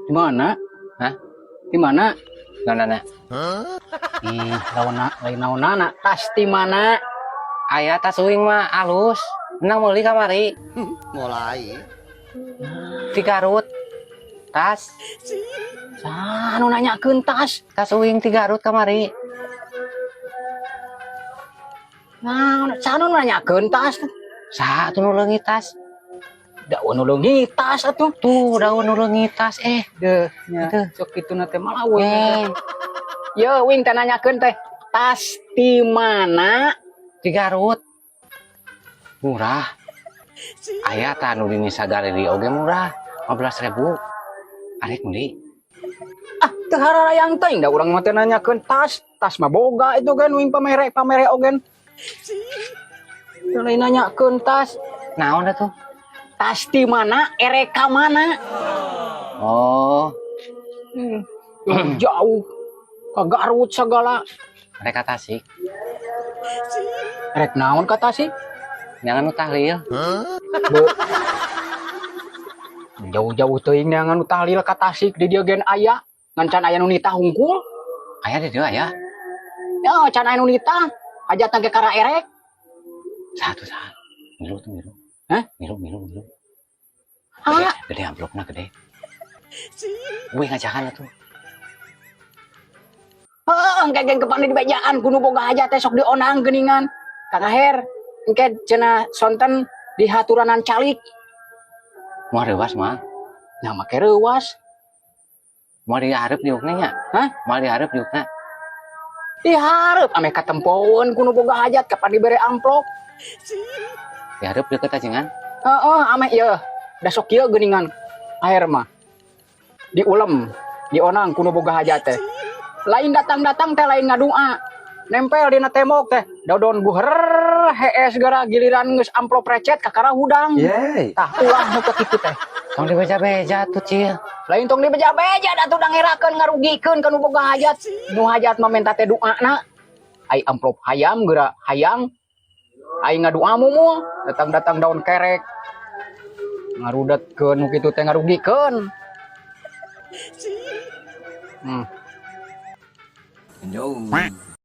Di mana? Hah? Di mana? Naonana? Ih, lawan lain naonana, tas di mana? Aya tas uing mah alus. Menang meuli kamari. Mulai. Di Garut. Tas, Saha nu nanyakeun tas? Tas uing di Garut kamari. Nah, saha nu nanyakeun tas? Saha tuh nu leungit tas? Da nu leungit tas atuh. Tuh, daun nu leungit tas eh. Deuh, nya Tuh. Sok kitu na teh malah we. Eh, Ye, uing teh nanyakeun teh tas di mana? Di Garut. Murah. Aya tah nu di Nisa Galeri oge murah. 15.000. Arek meuli. Ah, teu hararayang teuing da urang mah teh nanyakeun tas. Tas mah boga itu kan uing pamere pamere oge. Teu lain nanyakeun tas. Naon atuh? Tas di mana? Erek ka mana? Oh, Jauh ke Garut segala. Rek ka Tasik. Rek naon ka Tasik? Jangan nu tahlil. Be. Jauh-jauh teuing neangan nu tahlil ka Tasik, di dieu gen aya. Ngan can aya nu nitah hungkul. Aya di dieu aya. Ya, can aya nu nitah. Hajatna ge kara erek. Satu saha. Milu tuh milu. Hah? Milu milu milu. Gede, Ah, gede amplopna gede. Wih, ngajakan atuh. Heeh, engke gen kepan di bejaan ku nu boga hajat teh sok diondang geuningan. Kang Aher, engke cenah sonten di haturanan calik. Moal reuwas mah. Nah, make reuwas. Moal dihareup diukna nya. Hah? Moal dihareup diukna. Dihareup ameh katempoeun ku nu boga hajat kapan dibere amplop. Dihareup deket ajengan. Heeh, ameh ieu. Da sok ieu geuningan. Aher mah. Diulem, dionang ku nu boga hajat teh. Lain datang-datang teh lain ngadua. Nempel dina tembok teh. Dodon guher hees gara giliran geus amplop recet kakara hudang. Yeay. Tah ulah nu kitu teh. Tong dibeja-beja tuh, Cil. Lain tong dibeja-beja da atuh da ngerakeun ngarugikeun ka nu boga hajat. Nu hajat mah menta teh doana. Ai amplop hayam geura hayang. Ai ngadua mumul, datang-datang daun kerek. Ngarudetkeun nu kitu teh ngarugikeun. Jauh.